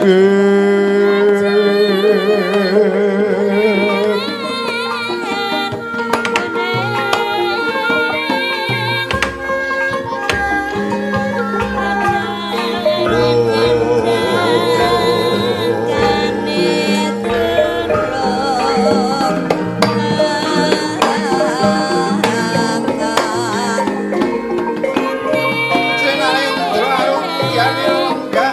Cinarendra arung liyane lenggah.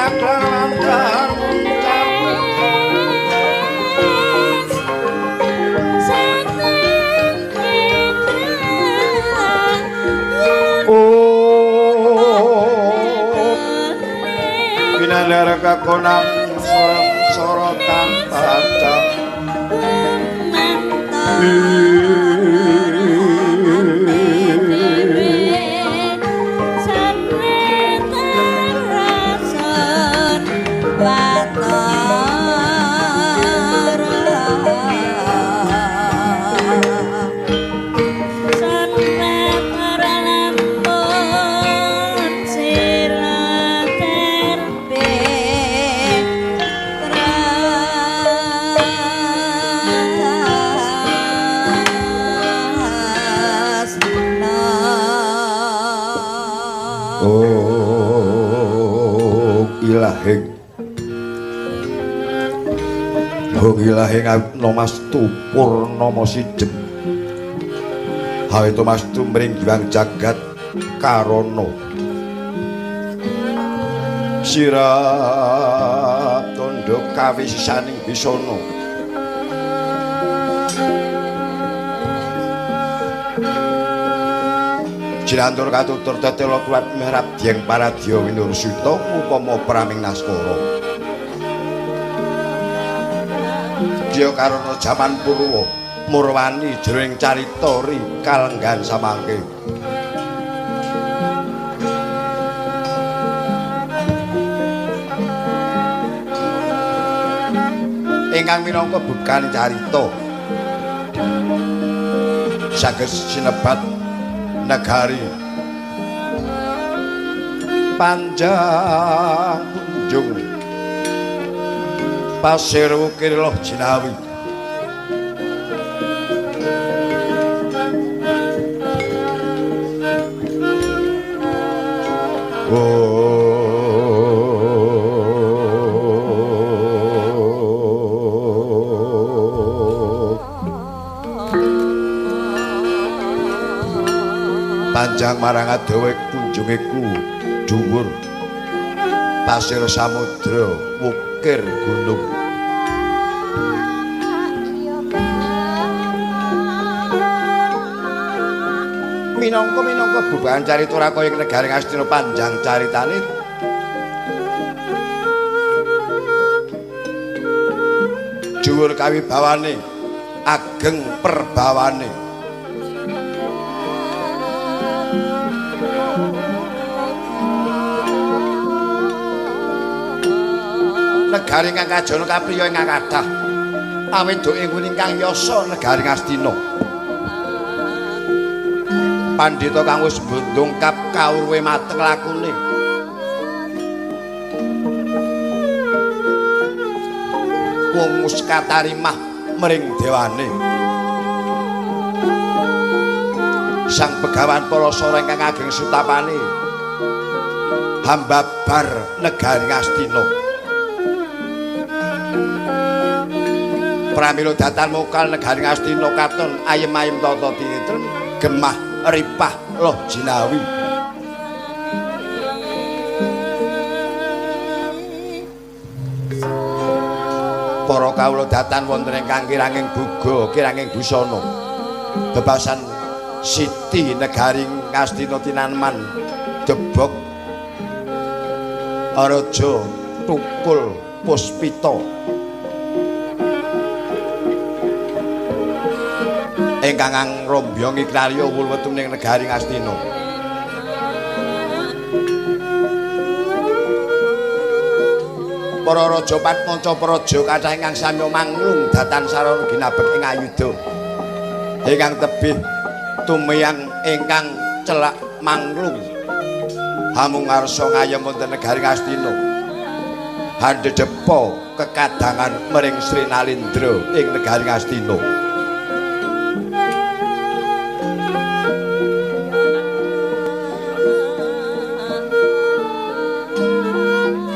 Caklar mandar muncar. Oh, binandar kakonang sorang sorotan padang. Hong ilahing nomastu purnama sijem. Hawe tomastu mring hyang jagat karana. Sirap tandha kawisisaning bisana. Jilantur katutur tetela kuat mihrab dieng paradya winursita upama praming naskara. Dya karana jaman purwa murwani jroning carita ri kalenggan samangke. Ingkang minangka bekane carita saged sinebat negari panjang punjung pasir wukir loh jinawi. Oh, panjang marang adohe kunjungiku dhuwur pasir samudra wukir gunung. Minangka-minangka bubahan carita ora kaya negari Ngastina panjang caritane dhuwur kawibawane ageng perbawane. Negari ingkang kajana kapriya ingkang kathah awedok ingkang yasa negari Ngastina. Pandhita kang wis ndongkap kawruhe mateng lakune. Wong wis katarimah mring dewane. Sang Begawan Parasara ingkang ageng sutapane hambabar negari Ngastina. Pramila datan mokal negari Ngastina katon ayem-ayem tata tiniten gemah ripah loh jinawi. Para kawula datan wonten ingkang kiranging buga, kiranging busana. Bebasan siti negari Ngastina tinaneman debog raja tukul puspita. Ingkang ngrombyongi kinarya wul wetu ning negari Ngastina. Para raja patmanca praja kathah ingkang sami manglung datan sarana ginabek ing ayudha. Ingkang tebih tumiyang ingkang celak manglung. Hamung ngarsa ngayem wonten negari Ngastina. Handhedhepa kekadangan mring Sri Nalindra ing negari Ngastina.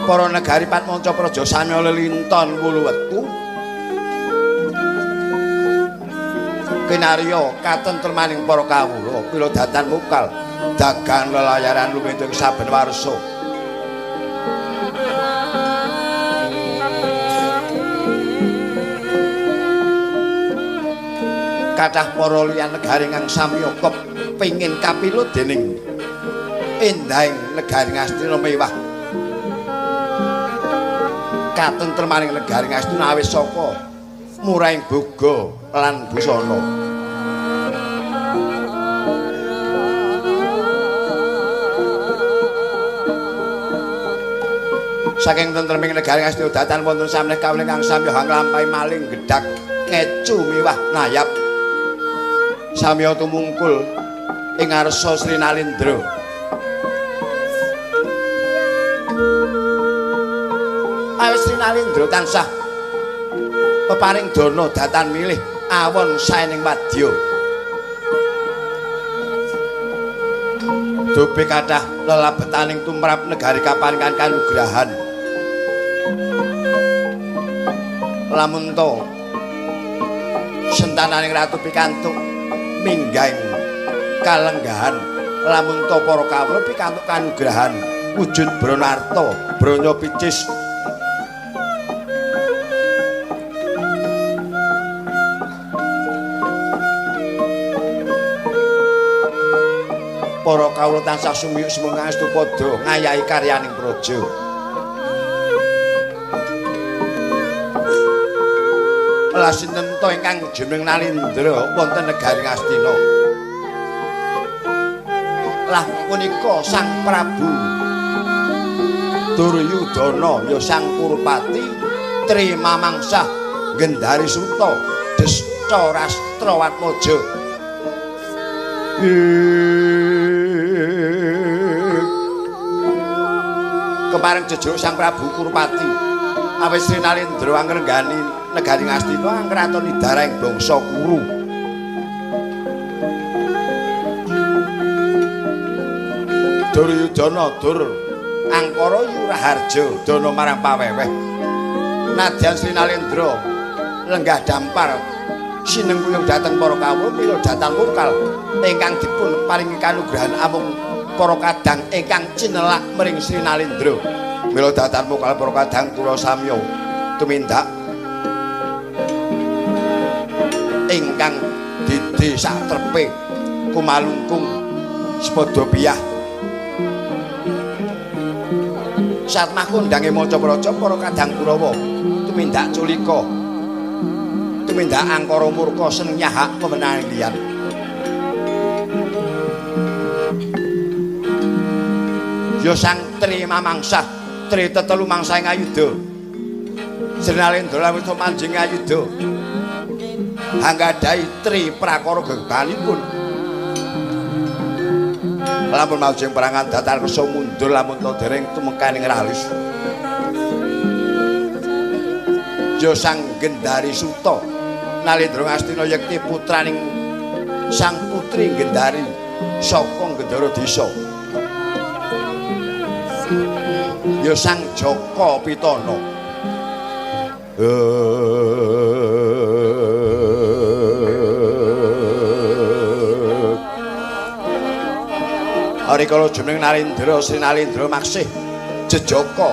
Para negari patmanca praja sami lelinton wulu wetu kinarya katentremaning para kawula pila datan mukal dagang lelayaran lumintu ing saben warsa. Kathah para liyan negari ingkang samiya kepengin kapilu dening endahing negari Ngastina mewah. Katentremaning negari Ngastina awis saka murahing boga lan busana. Saking tentreming negari Ngastina datan wonten samlih kawula ingkang samiya nglampahi maling gedhak ngecu miwah nayap. Samiya tumungkul ing ngarsa Sri Nalendra. Awit Sri Nalendra tansah peparing dana datan milih awon saening wadya. Dobe kathah lelabetaning tumrap negari kaparingan kanugrahan. Lamun to sentananing ratu pikantuk minggahing kalenggahan, lamun to para kawula pikantuk kanugrahan wujud bronarta bronya picis. Para kawula tansah sumiyuk sumangga ngastu padha ngayahi karyaning praja. Lah sinten to ingkang jeneng Nalendra wonten negari Ngastina? Lah punika Sang Prabu Duryudana ya Sang Kurupati Trimamangsah Gendari Suta Desta Rastra Watmaja. Kepareng jejuluk Sang Prabu Kurupati awit Sri Nalendra angrenggani negari Ngastina angratoni darahing bangsa Kuru. Duryudana dur angkara Yuraharja dana marang paweweh. Nadyan Sri Nalendra lenggah dampar sinengkuyung dhateng para kawula mila datan mukal ingkang dipun paringi kanugrahan amung para kadang ingkang cinelak mring Sri Nalendra. Mila datan mukal para kadang kula samya tumindak ingkang didi satrepe kumalungkung sepada piyah. Satmah kondange maca praja para kadang Kurawa tumindak culika tumindak angkara murka seneng nyahak wewenangan liyan. Ya Sang Trimamangsah tri tetelu mangsa ing ayudha. Sri Nalendra wis manjing ayudha. Hanggadhahi tri prakara gebanipun. Lamun majeng perangan datar kersa mundur lamun to dereng tumekaning ralis. Ya Sang Gendari Suta Nalendra Ngastina yekti putraning Sang Putri Gendari saka Gendara Desa. Ya Sang Jaka Pitana. Rikala jeneng Nalendra Sri Nalendra maksih jejaka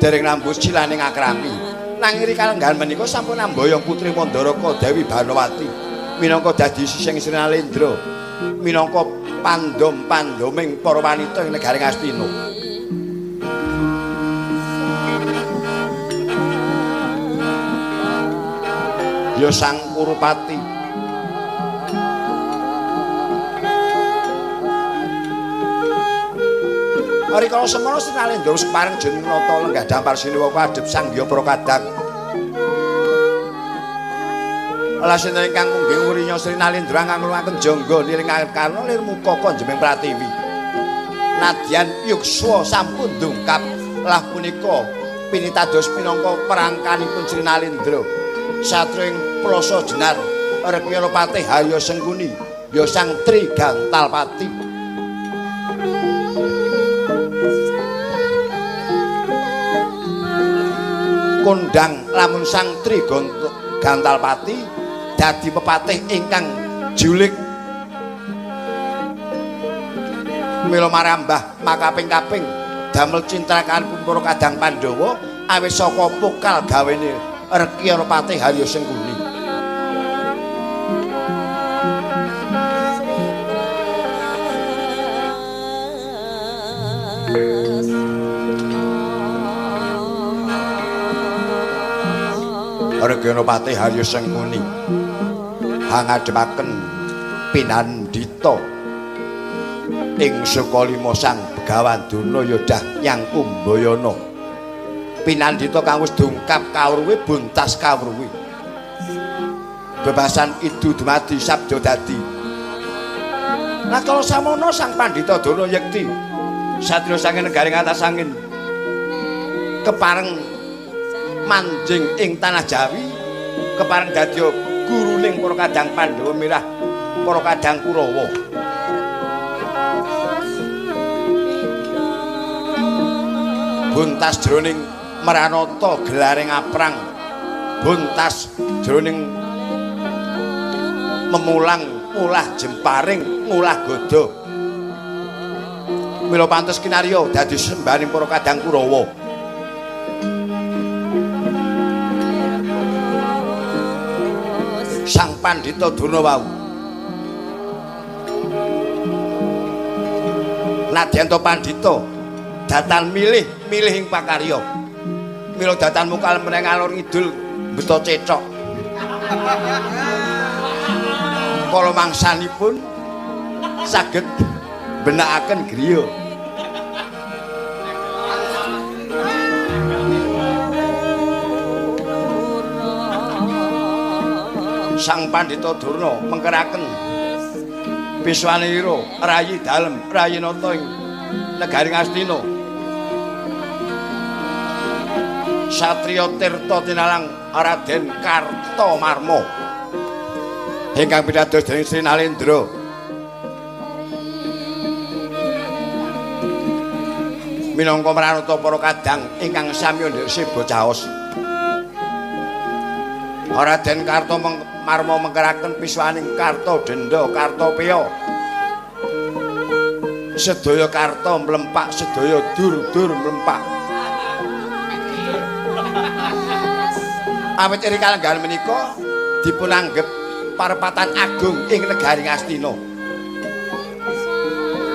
dereng nambus cilaning akrami. Nanging rikalenggahan menika sampun amboyong putri Mandaraka Dewi Banowati minangka dadi sisih Sri Nalendra minangka pandom-pandoming para wanita ing negari Ngastina. Ya Sang Kurupati rikala semana Sri Nalendra wis pareng jeneng nata lenggah dampar siniwaka adhep Sang Hyang Para Kadang. Lah sinten ingkang munggih ngurinya Sri Nalendra nganglungaken jangga niring karna lir muka konjeming pratiwi. Nadyan yukswa sampun dungkap lah punika pinitados minangka perangkanipun Sri Nalendra. Satria ing Plasa Jenar Rekyana Patih Harya Sengkuni ya Sang Trigantalpati. Kondang lamun Sang Trigantalpati dadi pepatih ingkang julig mila marambah makaping-kaping damel cintrakanipun para kadang Pandhawa awit saka pokal gawene Rekyana Patih Harya Sengkuni. Regenopati Haryo Sengkuni hangadhemaken pinandhita ing Sukalima Sang Begawan Durna Yodah Nyang Kumbayana. Pinandhita kang wis dungkap kawruhe buntas kawruhe. Bebasan idu dumadi sabda dadi. Nakala samono Sang Pandhita Durna Yekti satriya saking negari ngatas angin kepareng manjing ing tanah Jawi, kepareng dadi guruning para kadang Pandhawa mirah para kadang Kurawa. Buntas jroning meranata gelaring aprang, buntas jroning memulang ngulah jemparing ngulah gada. Mila pantes kinarya dadi sembahaning para kadang Kurawa. Sang Pandhita Durna wau nadyan ta pandhita datan milih-milih ing pakarya, mila datan mukal meneng ngalor ngidul mbeta cethok. Kala mangsanipun saged benakaken griya. Sang Pandhita Durna mengkeraken piswanira rayi dalem rayi nata ing negari Ngastina. Satriya Tirta tinalang Raden Kartamarma ingkang pitados dening Sri Nalendra. Minangka mranata para kadang ingkang sami ndhek seba caos. Raden Kartamarma mengkeraken piswaning Karta Denda Kartapeya. Sedaya karta mlempak, sedaya dur-dur mlempak. Awit iri kalenggahan menika dipunanggep parepatan agung ing negari Ngastina.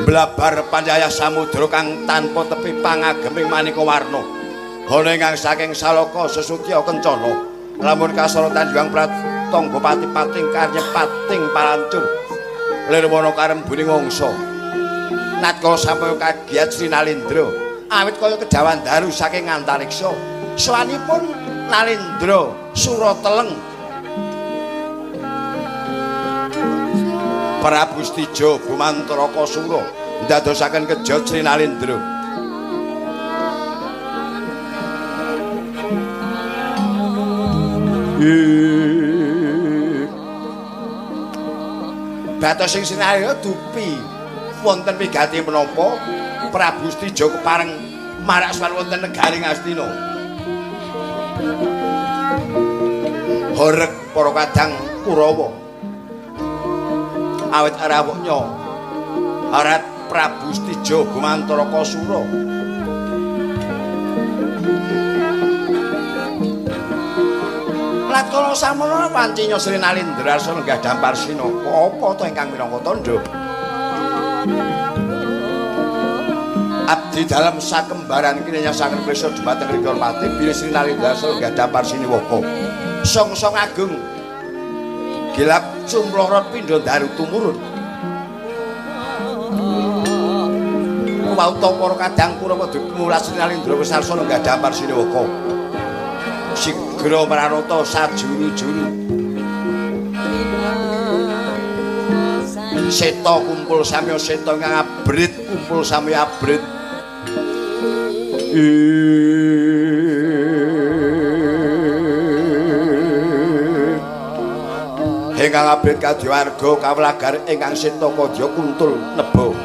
Blabar panjaya samudra kang tanpa tepi pangageming maneka warna. Ana ingkang saking Salaka sesutya kencana. Lamun kasara tanjuang pratangga pati-pating karya pating palancur lirwana karembuning wangsa. Natkala sampeyan kagiyat Sri Nalendra awit kaya kejawan daru saking antariksa. Sowanipun Nalendra Surateleng Prabu Stija Bumantraka Sura ndadosaken kejot Sri Nalendra. Batos sing sinarya dupi wonten wigati menapa Prabu Stija kepareng marak sowan wonten negari Ngastina. Horeg para kadang Kurawa awit rawuhnya arat Prabu Stija Bumantraka Sura. Latkala samono wancinya Sri Nalendra arsa lenggah dampar sinaka apa ta ingkang minangka tandha? Abdi dalem sakembaran kinenyasaken prisa dumateng Rika Pati bilih Sri Nalendra arsa lenggah dampar siniwaka. Song-song agung gilap sumlorot pindha daru tumurun. Wauta para kadang Kurawa dumulas Sri Nalendra wis arsa lenggah dampar siniwaka. Sigra mranata sajuru-juru. Seta kumpul samya seta ingkang abrit kumpul samya abrit. Ingkang abrit kadya warga kawelagar ingkang seta kadya kuntul neba.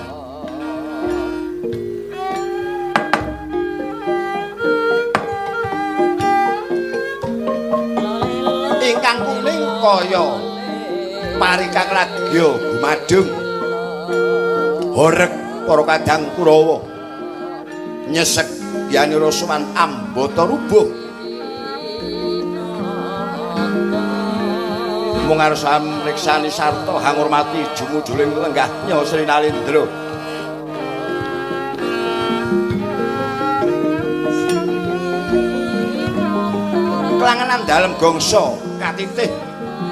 Ingkang kuning kaya pari kang ladya gumadung. Horeg para kadang Kurawa nyesek yanira sowan ambata rubuh. Mung arsa mriksani sarta hangurmati jumujuling lenggahnya Sri Nalendra. Klangenan dalem gongso katitih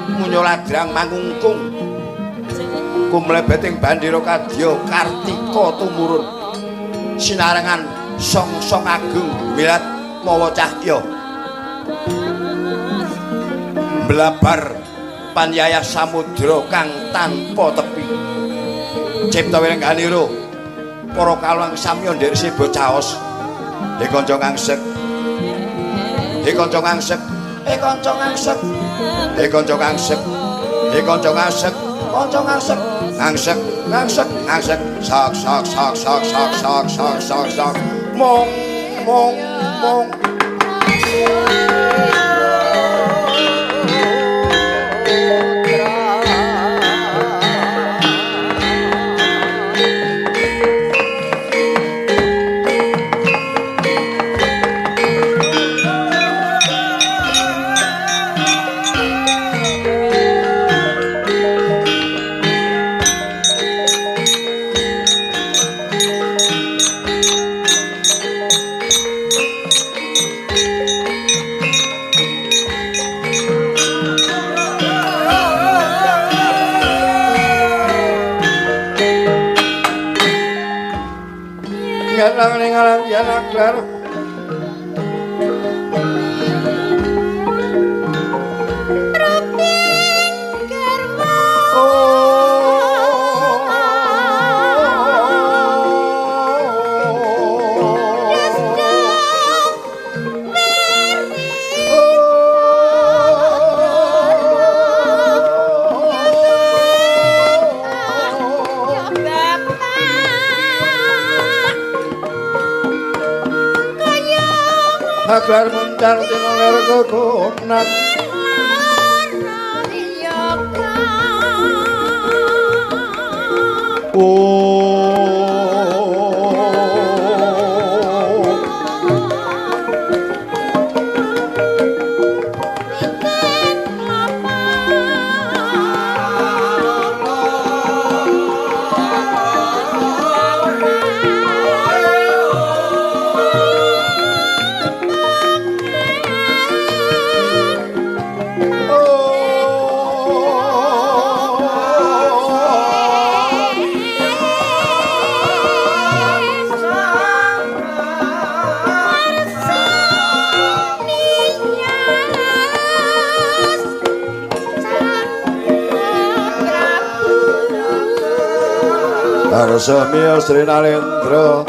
munyo ladrang mangungkung kumlebeting bandera kadya kartika tumurun sinarengan song-song agung wilat mawa cahya blabar panyayah samudra kang tanpa tepi. Cipta wirengganira para kawula samya nderek seba caos. He kanca ngangsek, he kanca ngangsek, he kanca ngangsek, he kanca ngangsek, he kanca ngangsek, kanca ngangsek, ngangsek, ngangsek, ngangsek, sak sak sak sak sak sak sak sak sak, mong mong mong. Claro. Aglar muncar tinoler kekonan Arsamya Sri Nalendra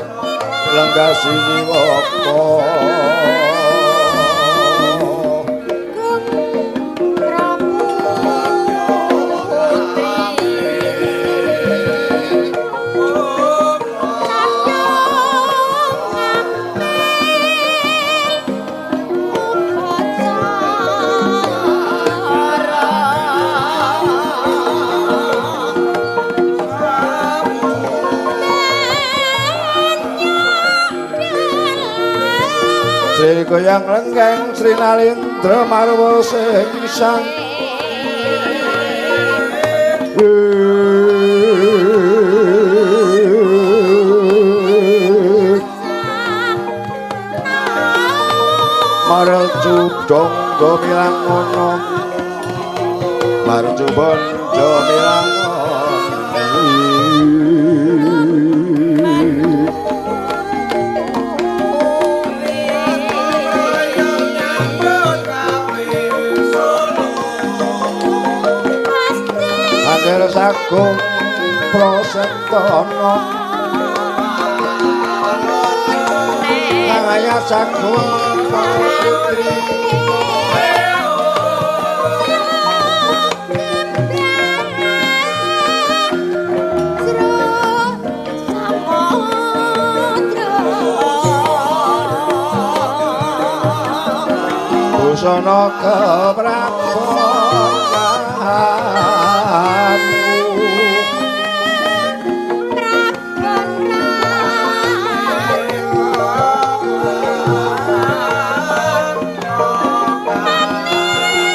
lenggah siniwaka Sri goyang lenggeng Sri Nalendra marwa sing sang Marcudonggo milangono Marcubandha milangono. Sagung Prasentana Kaya sagung Putri Busana keprabon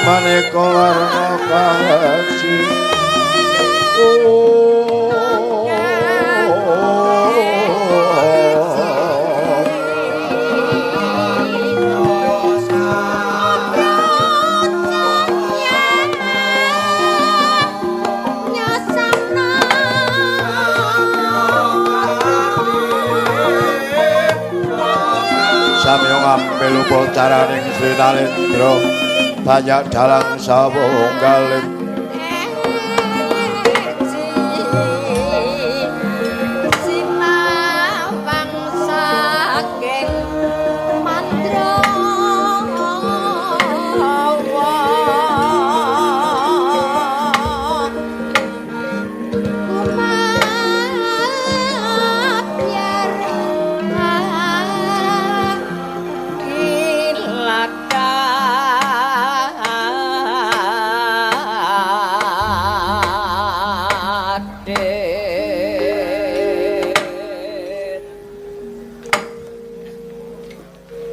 maneka warna kahaji. Samya ngambil upacaraning Sri Nalendra banyak dalang sawunggaling.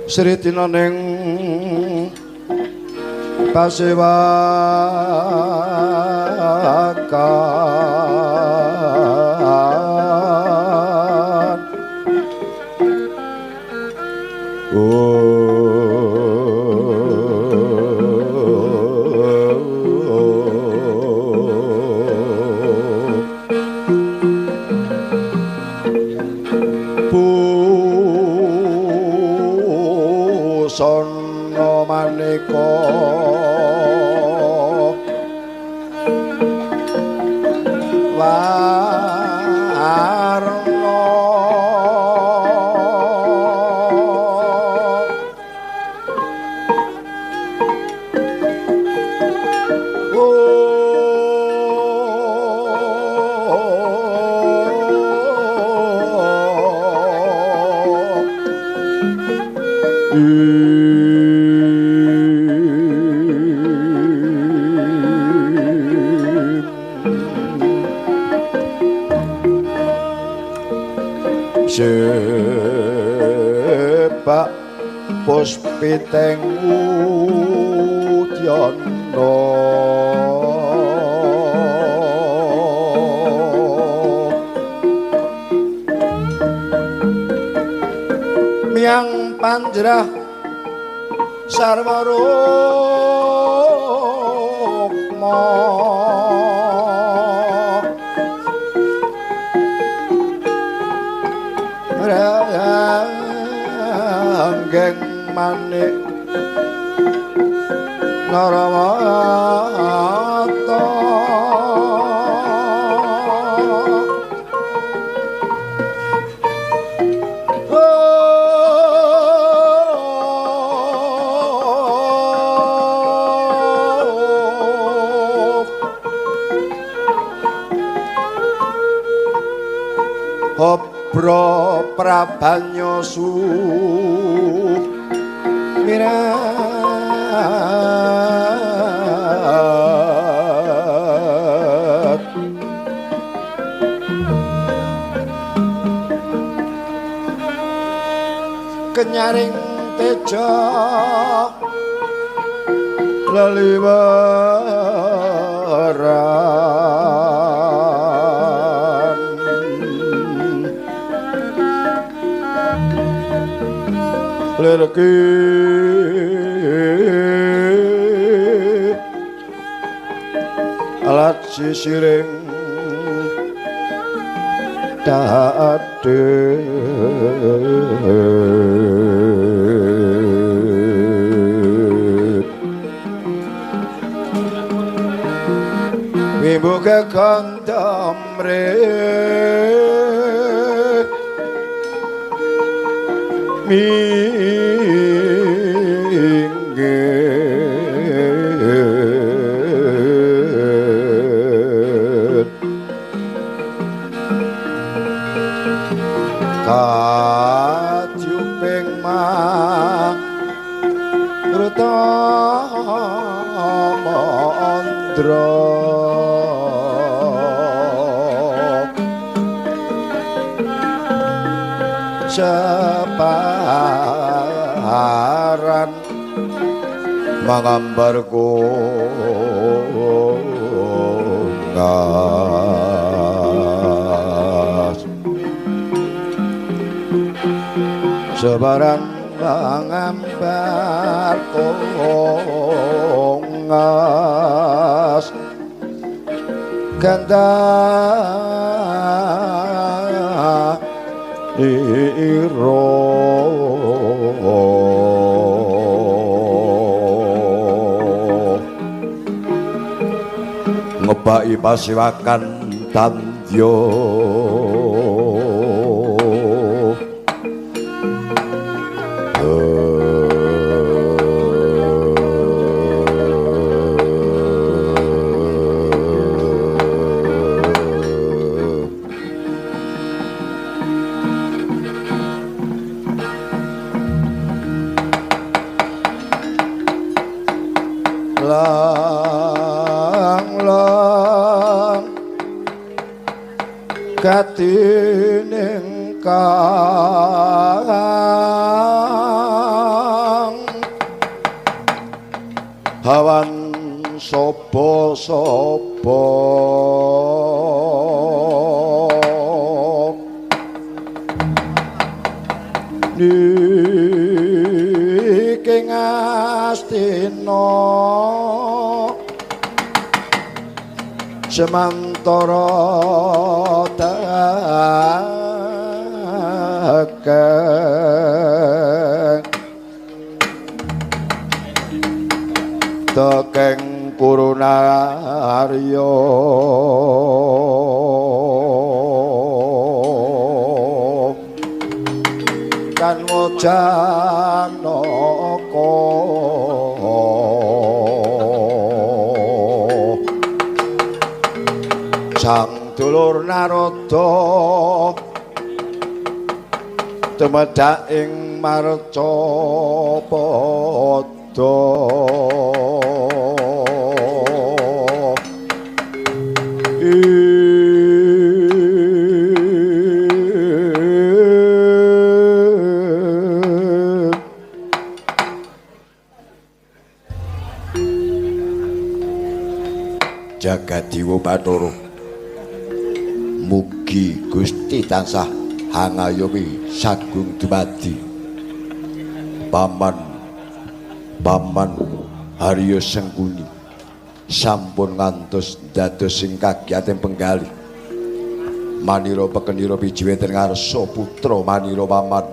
Sri tinaning pasewakan busana maneka warna Sebak puspiteng udyana miang panjrah sarwa rukma ranggeng manik narawata Hobro prabanyo sumirat kenyaring teja leliweran lirki alat sisiring dade wimbu kekandamre minggir kajuping makruta mandra separan mangambar kongas sebaran mangambar kongas ganda iro. Ngobaki pasiwakan tandya gatining kang hawan sapa-sapa niki ngastina semantara dakeng tekeng kurunarya kan wajanaka sang dulur Narada tumedhak ing marca pada Jagadiwa Bathara mugi Gusti tansah hangayomi sagung dumadi. Paman Paman Harya Sengkuni sampun ngantos dados sing kagiyating penggalih. Manira pekenira biji wonten ngarsa putra manira paman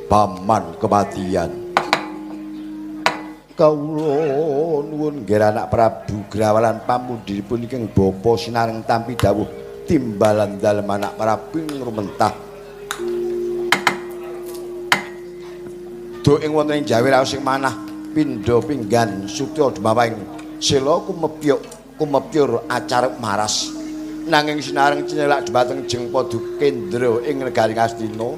Paman kematian. Kawula nuwun nggih anak Prabu Grawalan pamundhiripun ingkang bapa sinareng tampi dawuh timbalan dalem anak Prabu ngrumentah. Duh ing wonten ing Jawi raos ing manah pindha pinggan sutya dumawahing sela kumepyuk kumepyur acara maras. Nanging sinareng cinelak dhumateng jeng Padukendra ing negari Ngastina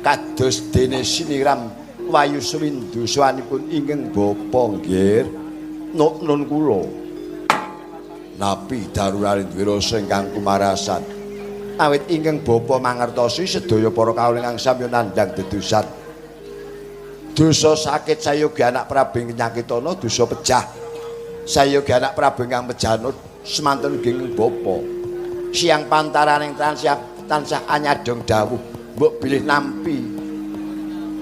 kados dene siniram wayu suwindu suwanipun ingkang bapa nggih nun kula. Napi daruraning wirasa ingkang kumarasan awit ingkang bapa mangertosi sedaya para kawula ingkang samya nandhang dedusan dosa sakit sayoga anak Prabu ing nyakitana dosa pejah sayoga anak Prabu ingkang pejana semanten nggih bapa siang pantaraning tansah anyadong dawuh mbok bilih nampi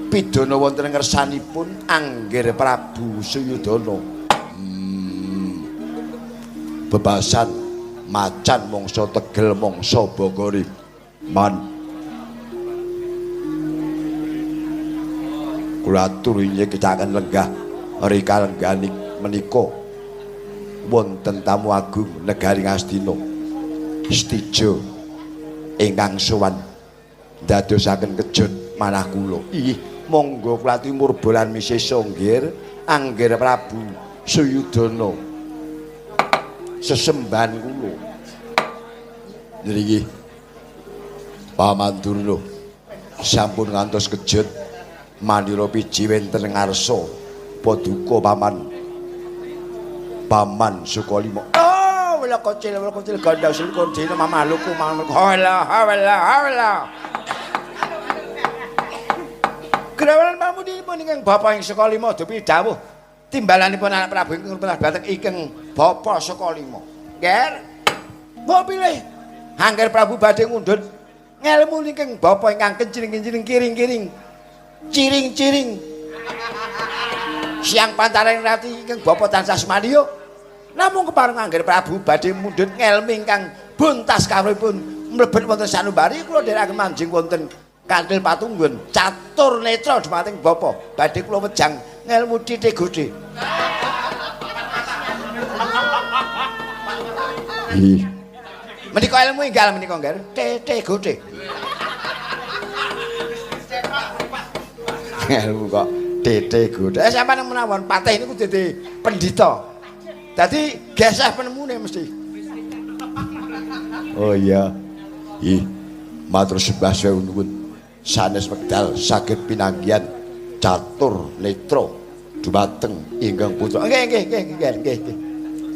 pidana wonten ngersanipun Anggir Prabu Suyudana. Bebasan macan mangsa tegel mangsa bogori man kula atur inggih kecaken lenggah rika lengganik menika wonten tamu agung negari Ngastina Stija ingkang sowan ndadosaken kejut manah kula. Ih monggo kula murba lan misesa nggih Anggir Prabu Suyudana sesembahan kula. Nggih Paman Durna sampun ngantos kejut manira piji wonten ngarsa paduka Paman Paman Sukalima. Oh wela kocil gandha silikon dene mamaluku maluku hola hola hola. Grawalan pamundhipun ingkang bapa ing Sukalima dupi dawuh timbalanipun anak Prabu ingkang rumetah ingkang bapa Sukalima. Nggih. Mbok pilih Angger Prabu badhe ngundhut ngelmu ingkang bapa ingkang kenciring-kenciring kiring-kiring ciring-ciring siang pantaring rati ingkang bapa tansah semaniya. Namung kepareng Angger Prabu badhe mundhut ngelmu ingkang buntas kawruhipun mlebet wonten sanumbari kula dherekaken manjing wonten kanthil patunggun catur netra dhumateng bapa badhe kula wejang ngelmu titik gedhe. Nggih. Menika ilmu enggal menika, Ngger. T T go T. Ilmu kok T T go T. Sampeyan menawon patih niku dadi pendhita. Dadi geseh penemune mesti. Oh iya. Ih. Matur sembah nuwun. Sanes wekdal saged pinanggihan catur netra dumateng ingkang putra. Nggih nggih nggih nggih nggih.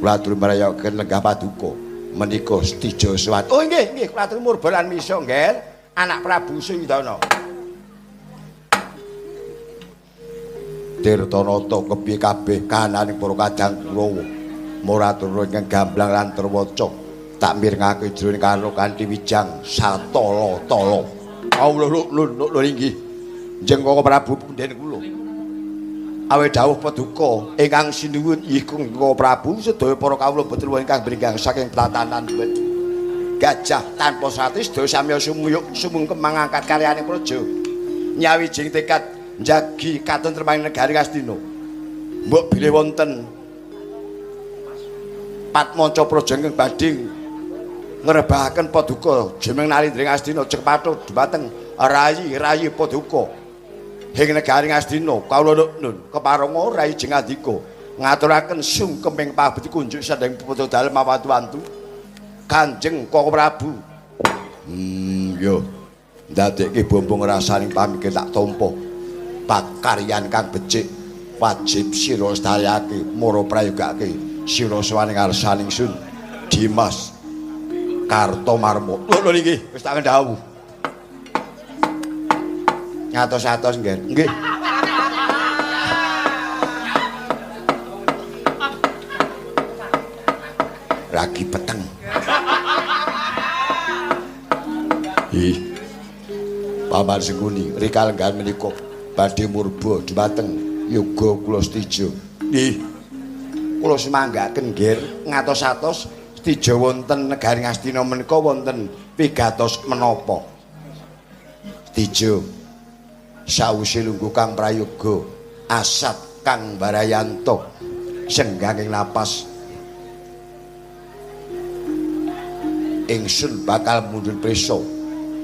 Kula atur mrayogaken lenggah paduka menika Setija Suwan. Oh nggih nggih kula atur murba lan misa nggih. Anak Prabu Suyudana. Tirtanata kepiye kabeh kananing para kadang Kurawa. Muratur ingkang gamblang lan terwaca. Tak mirengake jroning karna kanthi wijang satala-tala. Allah lho lho inggih. Njeng Koko Prabu punden kula. Awe dawuh paduka ingkang sinuwun iku Koko Prabu sedaya para kawula boten wonten ingkang bringgang saking tatanan gajah tanpa sati sedaya samya sumuyuk sumungkem mangangkat karyane praja. Nyawijing tekad njagi katentremaning negari Ngastina. Mbok bilih wonten Patmanca praja ingkang badhe ngrebahaken paduka jemeng nalindring Astina cepatho dumateng rayi-rayi paduka ing negari Ngastina kawula nun keparenga rayi Jengandika ngaturaken sungkeming pabekti kunjuk sandheng putra dalem awantu-wantu Kanjeng Koko Prabu. Yo ndadekke bombong rasaning pamikir tak tampa pakaryan kang becik wajib sira lestarekake mara prayogake sira sowan ngarsaning sun Dimas Kartomarmo. Lho lho niki wis tak ndhawuh. Ngatos-atos nggih. Nggih. Ragi peteng. Ih. Paman Sengkuni rika lenggahan menika badhe murba dumateng yoga kula Setija. Nggih. Kula sumanggaken nggih ngatos-atos Setija wonten negari Ngastina menika wonten pigatos menapa. Setija sawise lungguh kang prayoga asat kang barayanta sengganging napas ingsun bakal mundhut prisa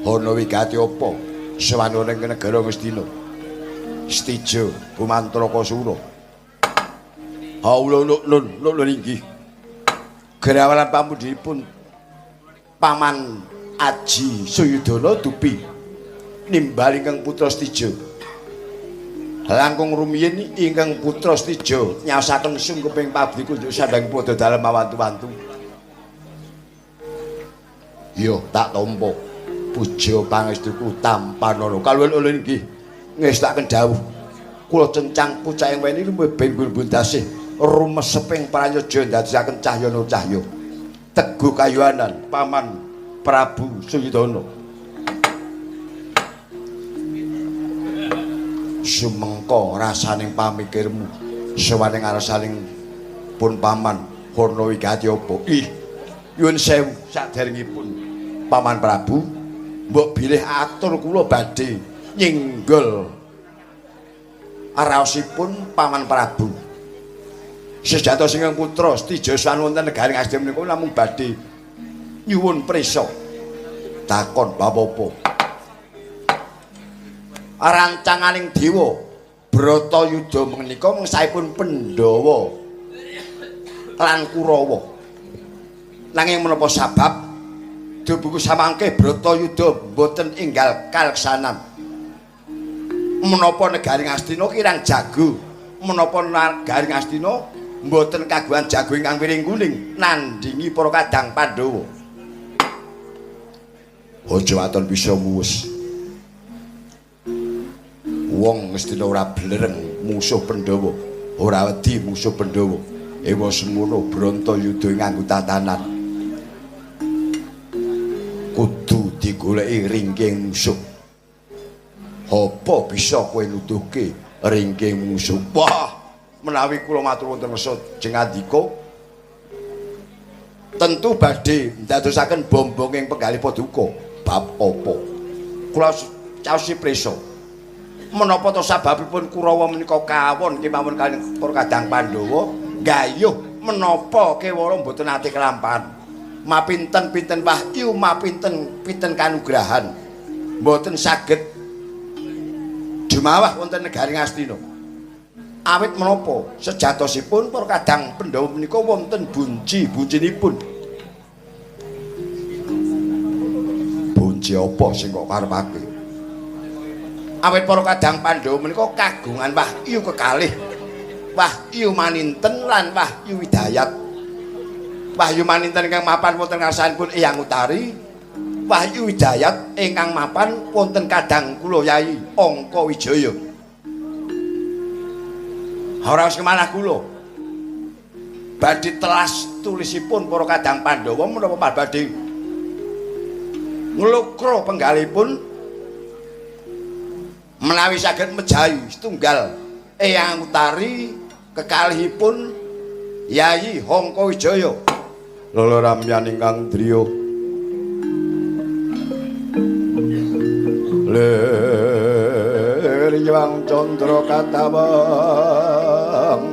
ana wigati apa sawanana ing negara Ngastina. Setija Bumantraka Sura. Haula lun lun inggih. Gerawalan pamundhipun Paman Aji Suyudana dupi nimbal ingkang putra Setija. Langkung rumiyin ingkang putra Setija nyaosaken sungkeping pabri kunjuk sandhang padha dalem awantu-wantu. Yo tak tampa puja pangestuku tampanana. Kaluwun ulun inggih ngestakaken dawuh. Kula cencang pucaking weni lumebing bun dasih rumeseping prayoja ndadosaken cahya nur cahya. Teguh kayuwanan Paman Prabu Suyudana. Sumengko rasaning pamikirmu sowan ing ngarsaning pun Paman Horna wigati apa? Ih, nyuwun sewu saderengipun Paman Prabu, mbok bilih atur kula badhe nyinggol raosipun Paman Prabu. Sejatosipun ingkang putra Setija sowan wonten negari Ngastina menika namung badhe nyuwun prisa. Takon bab apa? Rancanganing dewa Bratayuda menika mengsahipun Pandhawa lan Kurawa. Nanging menapa sabab dubuku samangke Bratayuda mboten enggal kaleksanan. Menapa negari Ngastina kirang jago, menapa negari Ngastina mboten kagungan jago ingkang wiring kuning nandhingi para kadang Pandhawa. Aja waton bisa muwes. Wong Ngastina ora blereng musuh Pandhawa, ora wedi musuh Pandhawa. Ewa semono Bratayuda nganggo tatanan. Kudu digoleki ringking musuh. Apa bisa kowe nuduhke ringking musuh? Wah, menawi kula matur wonten ngersa Jengandika tentu badhe ndadosaken bombonging penggalih paduka. Bab apa? Kula caosi prisa. Menapa to sababipun Kurawa menika kawon kemawon kalih para kadang Pandhawa gayuh menapa kewara mboten nate kelampahan. Mapinten-pinten wahyu, mapinten-pinten kanugrahan mboten saged jumawah wonten negari Ngastina. Awit menapa sejatosipun para kadang Pandhawa menika wonten bunci-buncinipun. Bunci apa sing kok karepake? Awit para kadang Pandhawa menika kagungan wahyu kekalih. Wahyu Maninten lan Wahyu Widayat. Wahyu Maninten ingkang mapan wonten ngarsanipun Eyang Utari, Wahyu Widayat ingkang mapan wonten kadang kula Yai Angka Wijaya. Ora wis kemanah kula. Badhe telas tulisipun para kadang Pandhawa menapa badhe nglokro penggalipun menawi saged mejahi setunggal Eyang Utari kekalihipun Yayi Hangka Wijaya. Lolo ramyan ingkang driya lir Hyang Candra katawangan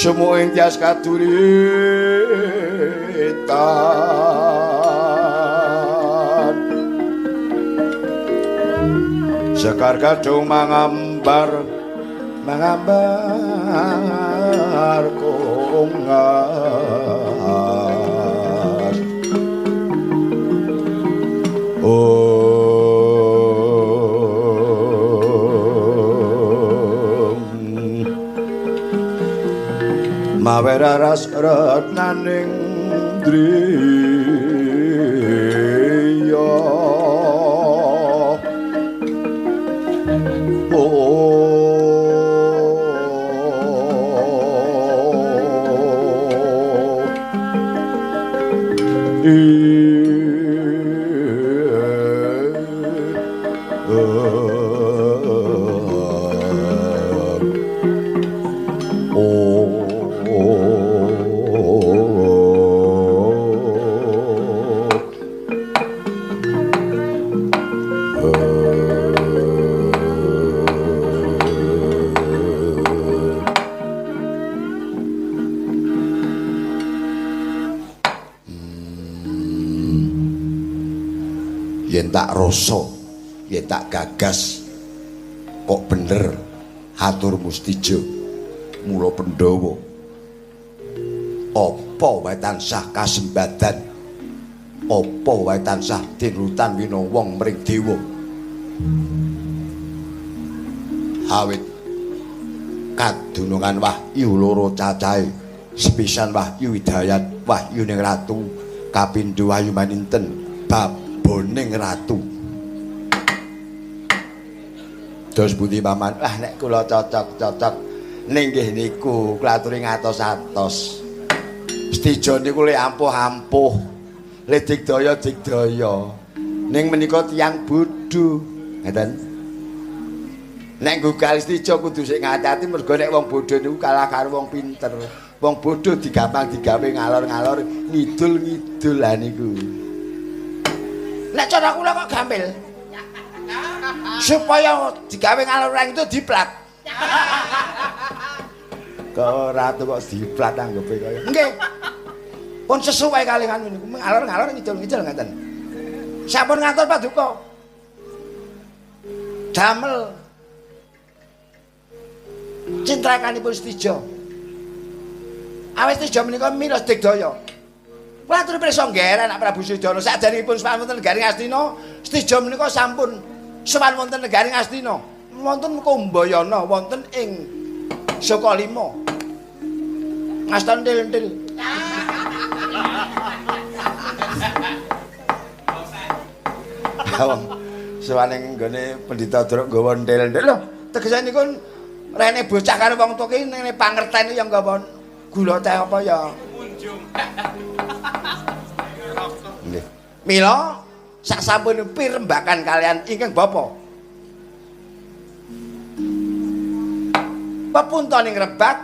Sumu ing tias kaduritan sekar kadung mangambar mangambar kongas Maweraras retnaning driya Yen tak rasa, yen tak gagas kok bener hatur mustija mula Pandhawa apa wae tansah kasembadan, apa wae tansah tinrutan winowong mring dewa. Awit kadunungan wahyu loro cacahe, sepisan wahyu Widayat, wahyu ning ratu, kapindho wahyu Maninten baboning ratu. Terus pundi paman? Ah nek kula cocok-cocok ning nggih niku kula aturi ngatos-atos. Setija niku le ampuh-ampuh, le digdaya-digdaya. Ning menika tiyang bodho, ngeten. Nek nggugal setija kudu sik ngati-ati mergo nek wong bodho niku kalah karo wong pinter. Wong bodho digampang digawe ngalor-ngalor, ngidul-ngidul lah niku. Nek cara kula kok gampil. Supaya digawe ngalor itu diplat. Kok ratu kok diplat anggepe kaya. Nggih. Pun sesuai kali anu niku ngalor-ngalor ngidul-ngidul ngaten. Sampun ngatur paduka. Damel cintrakanipun Setija. Awit Setija menika milos digdaya. Kula aturi pirsa nggih anak Prabu Sudana saderengipun sowan wonten negari Ngastina, Setija menika sampun sowan wonten negari Ngastina. Wonten Kumbayana wonten ing Sukalima. Ngasta ntil-ntil. Wong sowan ing nggone pendhita Druk nggawa ntil-ntil. Lho, tegese niku rene bocah karo wong tuwa ki nene pangerten ya nggawa gula teh apa ya. Munjung. Nggih. Mila sak sampun pirembakan kalian ingkang bapa. Pepuntoning rebak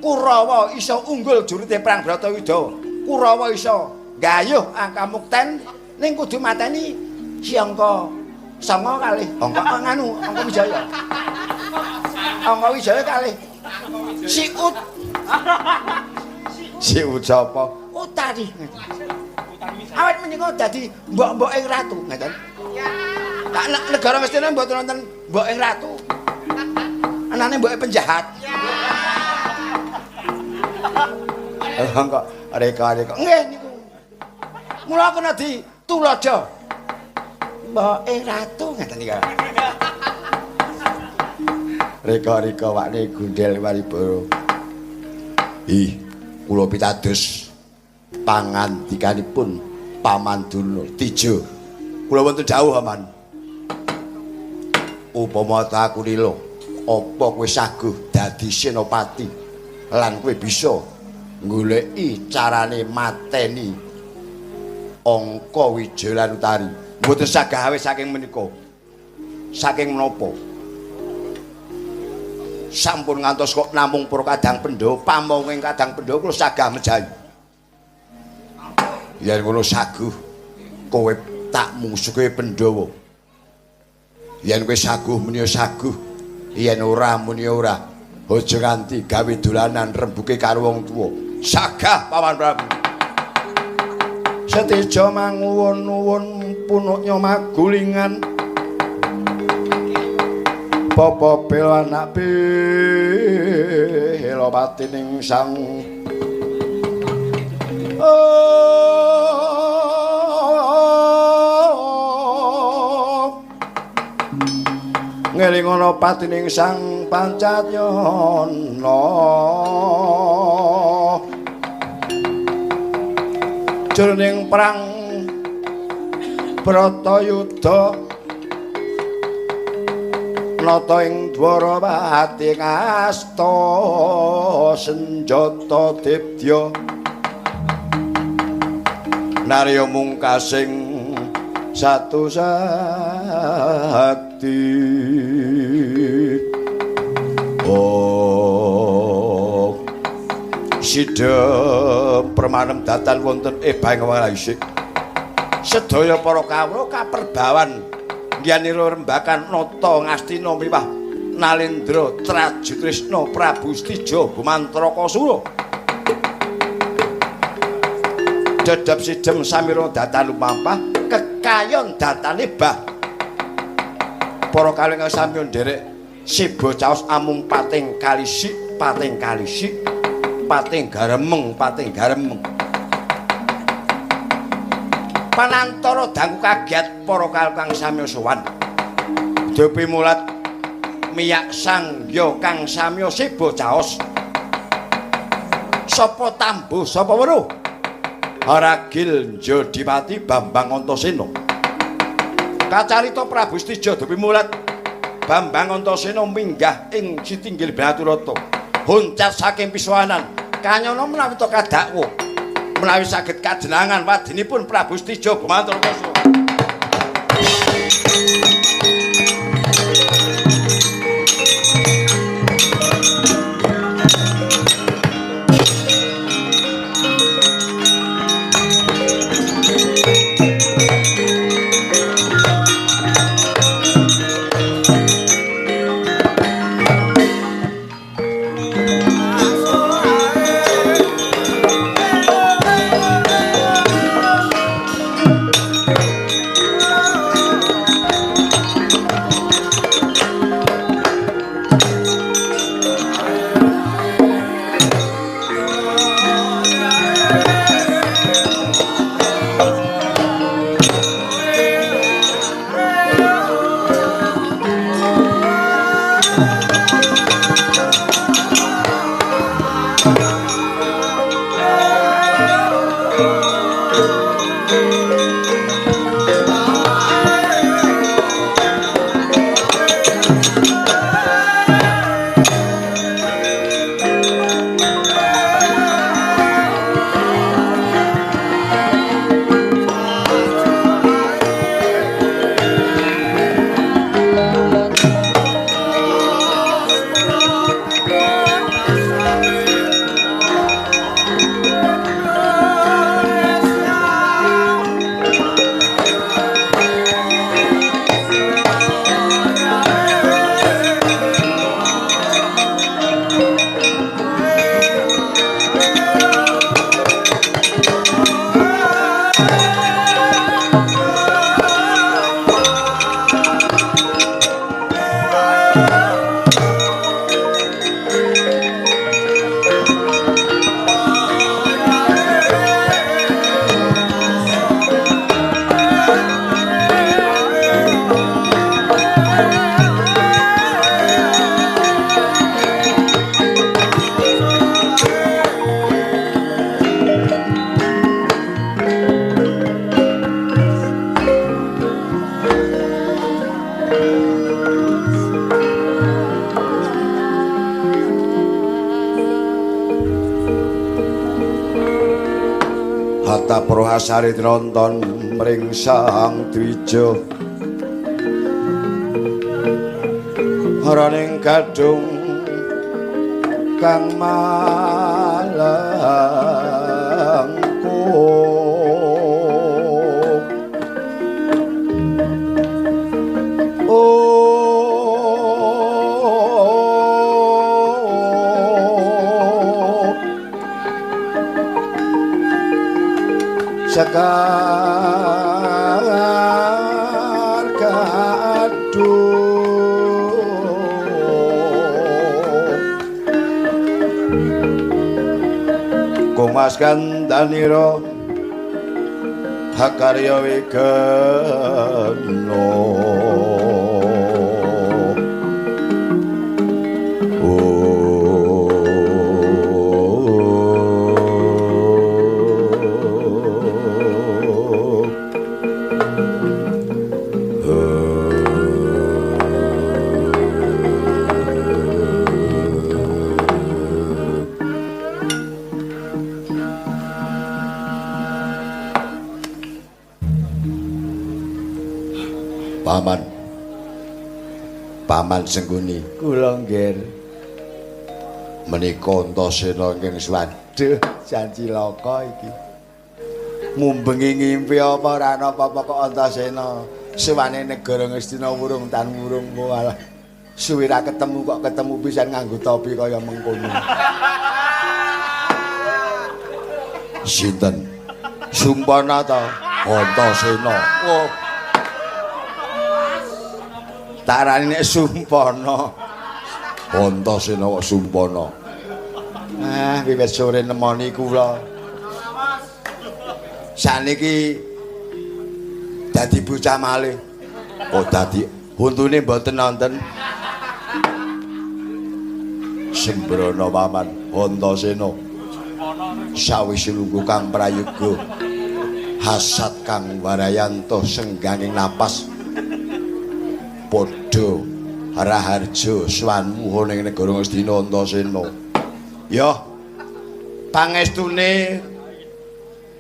Kurawa iso unggul jurute perang Bratayuda. Kurawa iso gayuh angkamukten ning kudu mateni si angka 9 kalih angka nganu angka Wijaya. Angka Wijaya kalih Siut. Siut sapa? Utari. Awet menika dadi mbok-mbok ing ratu, ngeten. Tak negara mestine mboten wonten mbok ing ratu. Anane mboke penjahat. Kok reka-reka. Nggih niku. Mula kena dituladha. Mboke ratu ngeten iki. Reka-reka wakne gundel waribara. Ih, kula pitados pangandikanipun Paman Durna Tija. Kula wonten dawuh, Paman. Upama aku lila, apa kowe saguh dadi senopati lan kowe bisa goleki carane mateni Angka Wijaya lan Utari? Mboten sagah awis saking menika. Saking menapa? Sampun ngantos kok namung para kadang Pandhawa, pamonging kadang Pandhawa kula sagah mejahi. Yen ngono saguh kowe tak mungsuke Pandhawa. Yen kowe saguh muni saguh, yen ora muni ora. Aja nganti gawe dolanan rembuke karo wong tuwa. Sagah Paman Prabu. Setija manguwun-nuwun punuknya magulingan. Bapa bela anak bela patining sang ngelingono patining sang pancatnyana jroning perang Bratayuda nata ing Dwarawati ngasta senjata dibdya narya mungkasing satu sakti. Oh sidhem permanem datan wonten ebang walaisik sedaya para kawula kaperbawan Gyanira rembakan nata ngastina miwah Nalendra Trajutrisna Prabu Stija Bumantraka-sura. Dedhep sidhem samira datan lumampah kekayon datane bah. Para kawula ingkang sami nderek siba caos amung pating kalisik, pating kalisik, pating garemeng, pating garemeng. Panantara dangu kaget para kang samya sowan. Depi mulat miyak sangya kang samya siba caos. Sapa tambuh sapa weruh? Ragil Jodipati Bambang Antasena. Kacarita Prabu Stija Depi mulat Bambang Antasena minggah ing sitinggil Binaturata. Honcat saking pisuwanan kanyana menawi ta kadakwa. Menawi saged kajenangan wadinipun Prabu Stija Bumantraka. Tahta Prohasari tinonton mring Sang Dwija. Haraning gadung kang malangkung. Sekar gadung Kumas gandanira hakarya wigena. Paman, Paman Sengkuni, kula nggih menika Antasena ingkang swaduh janji laka iki. Mumbengi ngimpi apa ora ana apa-apa kok Antasena suwane negara Ngastina wurung tan wurung walah. Suwe ra ketemu kok ketemu pisan nganggo topi kaya mengkono. Sinten? Sumpana ta? Antasena. Oh. Tak arani nek Sumpana. Antasena kok Sumpana. Ah, wiwit sore nemoni kula. Saniki dadi bocah malih. Oh, dadi untune mboten nonton. Sembrono paman Antasena. Sawise lungguh kang prayoga. Hasad kang warayanto sengganging napas. Padha raharja swanmu ning negara Ngastina Antasena. Ya, pangestune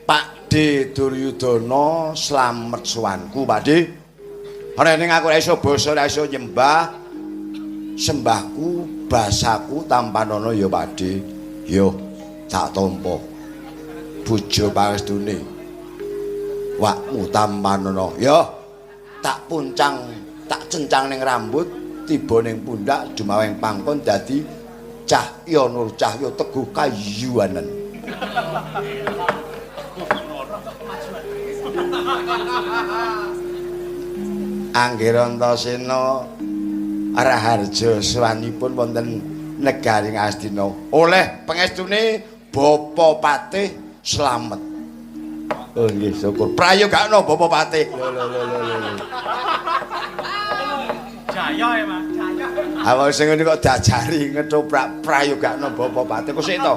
Pak D Duryudana slamet suwanku, Pak D. Ora ning aku ora iso basa, ora iso nyembah. Sembahku, basaku tampanana ya Pak D. Ya, tak tampa. Puja pangestune. Wakmu tampanana. Ya, tak puncang, tak cencang ning rambut, tiba ning pundak, dumaweng pangkon dadi cahya nur cahya teguh kayuwanen. Anggir Antasena raharja swanipun wonten negari Ngastina. Oleh pengestune Bapa Patih slamet. Oh nggih, syukur. Prayogakno Bapa Patih. Lho lho lho lho. Jaya ya, Mas. Jaya. Awak sing ngene kok diajari ngetoprak prayogakno Bapa Patih. Kok sik to?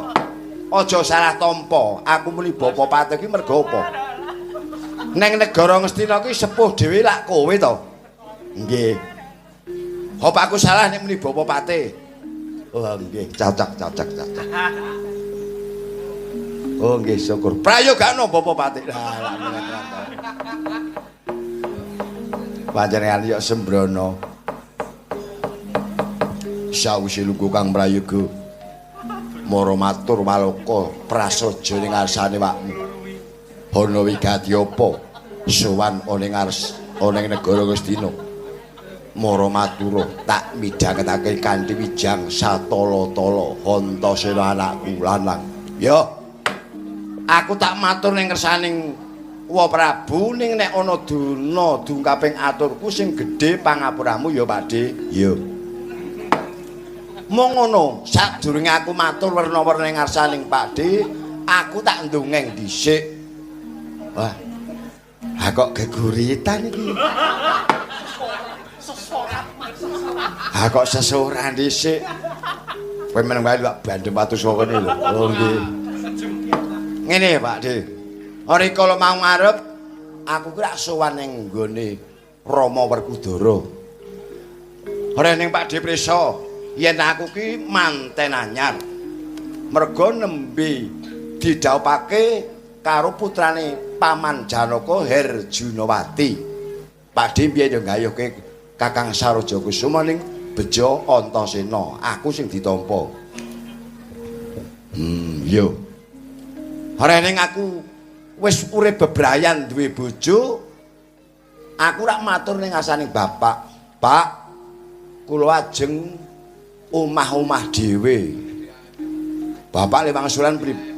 Aja salah tampa. Aku muni Bapa Patih ki mergo apa? Neng negara Ngastina ki sepuh dhewe lak kowe to. Nggih. Apa aku salah nek muni Bapa Patih? Oh nggih, cacak cacak cacak. Oh nggih, syukur. Prayogakno Bapa Patih. Lah lak meneh. Panjenengan yo sembrono. Sawise lungguh kang prayoga mara matur maloka prasaja ning ngarsane wakmu. Ana wigati apa sowan ana ing ana ing negara Ngastina. Mara matura tak midhangetake kanthi wijang satala-tala Antasena anakku lanang. Ya. Aku tak matur ning ngersaning Wa Prabu ning nek ana duna dungkaping aturku sing gedhe pangapuramu ya Pak De. Ya. Mung ngono, sadurunge aku matur werna-werna ing ngarsaning Pak De, aku tak ndongeng dhisik. Wah. Ha kok geguritan iki. Ha kok sesoran dhisik. Kowe meneng wae lak bandem watu saka kene lho. Oh nggih. Ngene Pak De. Rikala mau ngarep aku ki rak sowan ning nggone Rama Werkudara. Ora ning Pak De prisa yen aku ki manten anyar. Mergo nembe didhawuhake karo putrane Paman Janaka Herjunawati. Pakdhe piye yo gayuhke Kakang Saroja Kusuma ning bejo Antasena. Aku sing ditampa. Yo. Ora ning aku wis urip bebrayan duwe bojo. Aku rak matur ning ngasaning bapak. Pak, kula ajeng omah-omah dhewe. Bapak le wangsulan pripun?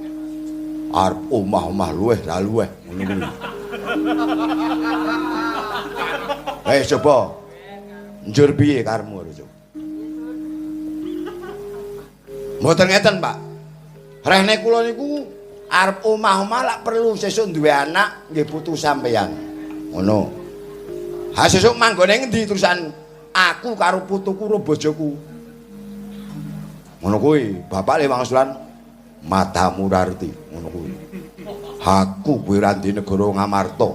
Arep omah-omah luweh ra luweh ngono kuwi. Coba. Njur piye karepmu coba? Mboten ngeten, Pak. Rehne kula niku arep omah-omah lak perlu sesuk duwe anak nggih putu sampeyan. Ngono. Ha sesuk manggone ngendi terusan aku karo putuku karo bojoku. Ngono kuwi, bapak le wangsulan matamu rarti ngono kuwi. Aku kuwi ra ndi negara Ngamarta.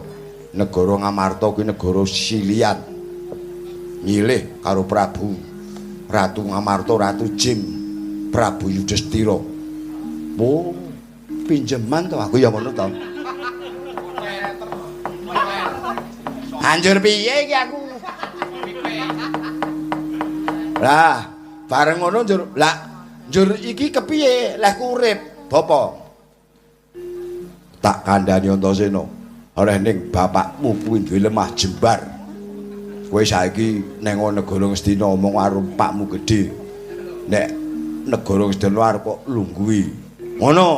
Negara Ngamarta kuwi negara Silian. Nyilih karo Prabu Ratu Ngamarta, Ratu Jim, Prabu Yudhistira. Oh, pinjeman to aku ya ngono to. Anjur piye iki aku? Lah, bareng ngono njur, lah njur iki kepiye lehku urip, Bapa? Tak kandhani Antasena. Oleh ning bapakmu kuwi duwe lemah jembar. Kowe saiki neng negara Ngastina omong karo pakmu gedhe. Nek negara Ngastina arep kok lungguhi. Ngono.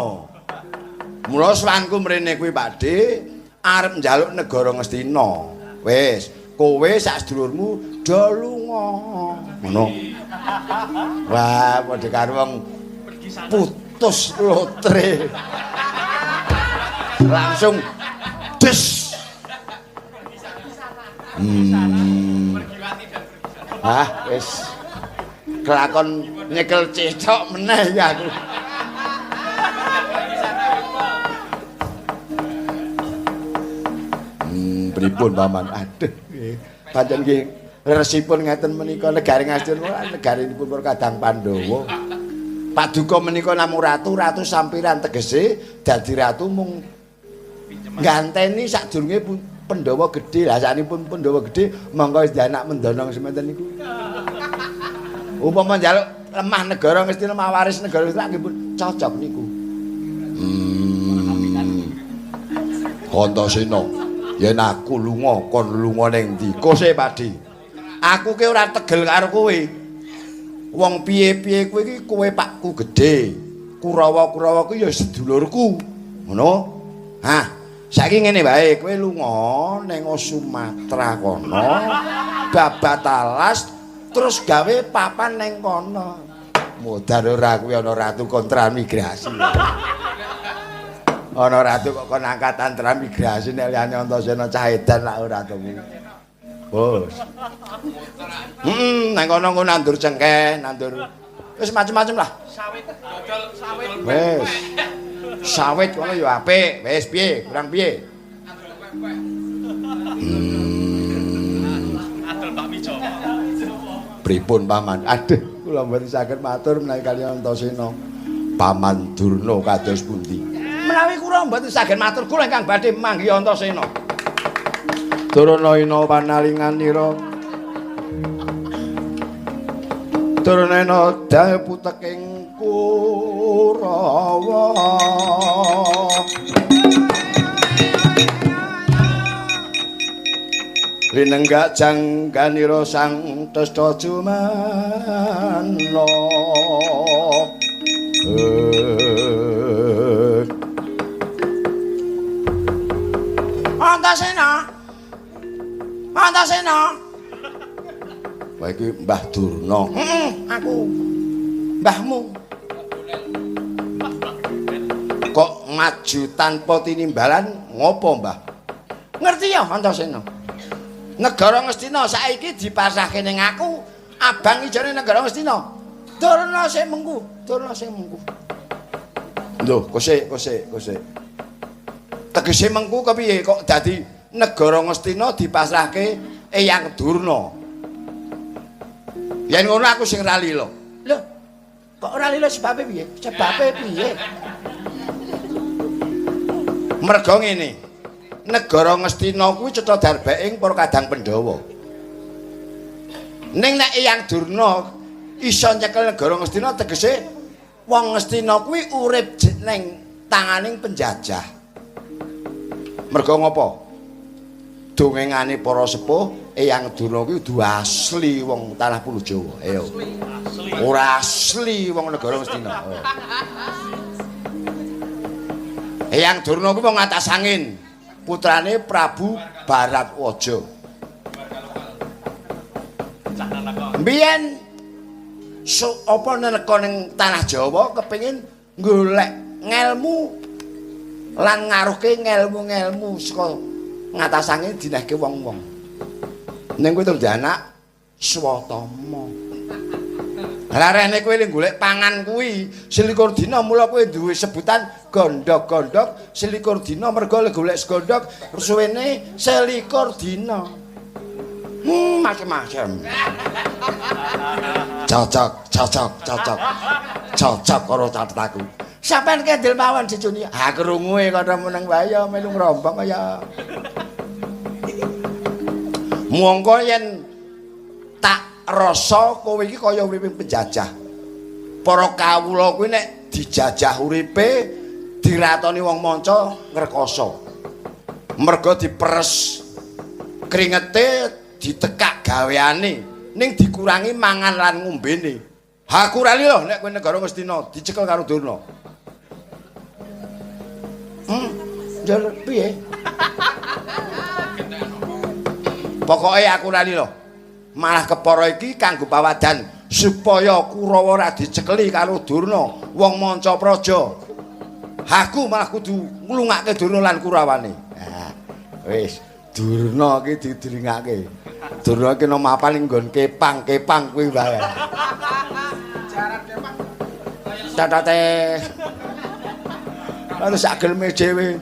Mula swanku mrene kuwi Pakdhe arep njaluk negara Ngastina. Wis, kowe sak sedulurmu do lunga. Ngono. Wah, padha karo wong putus lotre. Langsung des. Ah, wis. Kelakon nyekel cecok meneh ya aku. Pripun Paman? Aduh, nggih. Pancen nggih resipun ngeten menika negari Ngastina negarinipun para Kadang Pandhawa. Paduka menika namung ratu, ratu sampiran tegese dadi ratu mung ganteni sadurunge Pandhawa gedhe. Lah saknipun Pandhawa gedhe monggo wis anak mendonong semanten niku. Upama njaluk lemah negara Ngastina mawaris negara Ngastina nggih pun cocok niku. Antasena, yen aku lunga kon lunga ning ndi? Kose Pakdhe. Aku ki ora tegel karo kowe. Wong piye-piye kowe iki kowe pakku gedhe. Kurawa-kurawa kuwi ya sedulurku. Ngono? Hah, saiki ngene wae, kowe lunga ning Sumatera kono, babat alas terus gawe papan ning kono. Modar ora kuwi ana ratu kontramigrasi. Ana ratu kok kon angkatan transmigrasi nek liyane Antasena cah edan lak ora to kuwi. Bos. Nang kono engko nandur cengkeh, nandur wis macem-macem lah. Sawit, dodol sawit. Wis. Sawit kono ya apik. Wis piye? Kurang piye? Adol bakmi Jawa. Pripun Paman? Aduh, kula mboten saged matur menawi kaliyan Antasena. Paman Durna kados pundi? Menawi kula mboten saged matur, kula ingkang badhe manggihi Antasena. Durna ina panalinganira. Durna ina dae puteking Kurawa. Linenggak jangganira sang Testa Jumana. Antasena. Antasena. Wah iki Mbah Durna. Heeh, aku. Mbahmu. Kok maju tanpa tinimbalan ngopo, Mbah? Ngerti ya Antasena. Negara Ngastina saiki dipasrahke ning aku, abang ijone negara Ngastina. Durna sing mengku, Durna sing mengku. Lho, kosek, kosek, kosek. Tegese mengku kepiye kok dadi negara Ngastina dipasrahke Eyang Durna? Yen ngono aku sing ra lila. Lho, kok ora lila sebabe piye? Sebabe piye? Merga ngene. Negara Ngastina kuwi cetha darbeking para kadang Pandhawa. Ning nek Eyang Durna iso nyekel negara Ngastina tegese wong Ngastina kuwi urip ning tanganing penjajah. Merga ngopo? Dongengane para sepuh Eyang Durna kuwi kudu asli wong tanah Pulau Jawa. Ayo. Ora asli wong negara Ngastina. Oh. Eyang Durna kuwi wong atas angin. Putrane Prabu Baratwaja. Mbiyen so, apa neneka ning tanah Jawa kepengin golek ngelmu lan ngaruhke ngelmu-ngelmu saka ngatas angin dinehke wong-wong. Ning kowe terus anak Swatama. Larene kowe golek pangan kuwi selikur dina, mula kowe duwe sebutan gondok-gondok selikur dina mergo golek segondok suwene selikur dina. Macem-macem. Cocok, cocok, cocok. Cocok karo catetku. Sampeyan kendel mawon jejuni. Ha krungu e kanca meneng wae ya melu ngrombong kaya. Mongko yen tak rasa kowe iki kaya uripe penjajah. Para kawula kuwi nek dijajah uripe diratoni wong manca ngrekoso. Merga diperes kringete ditekak gaweane ning dikurangi mangan lan ngombene. Ha kurali lho nek kowe negara Ngastina dicekel karo Durna. Njur piye? Pokoke aku lali lho. Malah kepara iki kanggo pawadan supaya Kurawa ora dicekeli karo Durna, wong manca praja. Aku malah kudu nglungake Durna lan Kurawane. Ha, wis Durna iki didringake. Durna iki no mapan ning nggon kepang-kepang kuwi wae. Jaran kepang. Catate. Lalu sak gelme dhewe.